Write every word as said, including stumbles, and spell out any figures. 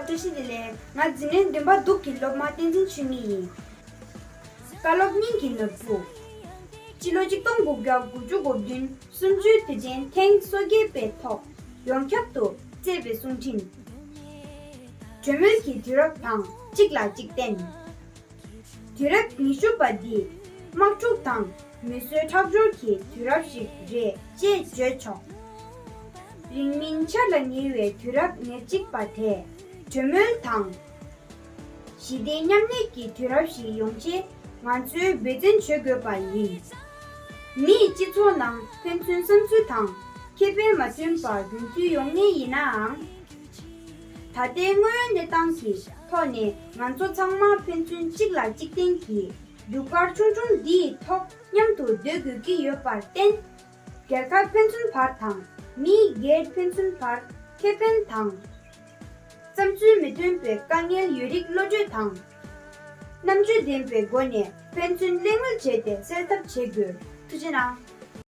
བཀྲ་ཤིས་བདེ་ལེགས། ང་འཛིན་གྲྭ་བདུན་པ་འདུག་གི་སློབ་མ་བསྟན་འཛིན་ཆོས་ཉིད་ཡིན། བཀའ་སློབ་སྙིང་གི་ནོར་བུ། སྤྱི་ལོ་གཅིག་སྟོང་དགུ་བརྒྱ་དགུ་བཅུ་གོ་བདུན་གསུམ་བཅུའི་དུས་དྲན་ཐེངས་སོ་བརྒྱད་པའི་ཐོག་ཡོངས་ཁྱབ་ཏུ་བསྩལ་བའི་གསུང་འཕྲིན། གྲོས་མོལ་གྱི་དུས་རབས་དང་གཅིག་ལ་གཅིག་བརྟེན། དུས་རབས་ཉི་ཤུ་པ་འདི་དམག་འཁྲུག་དང་མི་གསོད་ཁྲག་སྦྱོར་གྱི་དུས་རབས་ཤིག་རེད་ཅེས་བརྗོད་ཆོག་རིང་མིན་ཆར་ལ་ཉེ་བའི་དུས་རབས་ཉེར་གཅིག་པ་དེ་གྲོས་མོལ་དང་ཞི་བདེ་མཉམ་གནས་ཀྱི་དུས་རབས་ཤིག་ཡོང་ཆེད་ང་ཚོས་འབད་བརྩོན་བྱེད་དགོས་པ་ཡིན། མིའི་སྤྱི་ཚོགས་ནང་ཕན་ཚུན་བསམ་ཚུལ་དང་ཁེ་ཕན་མ་མཐུན་པ་རྒྱུན་མཐུད་ཡོང་ངེས་ཡིན་ནའང་། ད་ལྟའི་དངོས་ཡོད་གནས་སྟངས་ཀྱི་ཐོག་ནས་ང་ཚོ་ཚང་མ་ཕན་ཚུན་གཅིག་ལ་གཅིག་བརྟེན་གྱི་རྒྱུ་སྐར་ཆུང་ཆུང་འདིའི་ཐོག་མཉམ་དུ་སྡོད་དགོས་ཀྱི་ཡོད་པར་བརྟེན། རྒྱལ་ཁབ་ཕན་ཚུན་བར་དང་མི་སྒེར་ཕན་ཚུན་བར་ཁེ་ཕན་དང་། བསམ་ཚུལ་མི་མཐུན་པའི་དཀའ་ངལ་ཡོད་རིགས་བློ་གྲོས་དང་། རྣམ་དཔྱོད་ལྡན་པའི་སྒོ་ནས་ཕན་ཚུན་གླེང་མོལ་བྱས་ཏེ་སེལ་ཐབས་བྱེད་དགོས། ཐུགས་རྗེ་གནང་།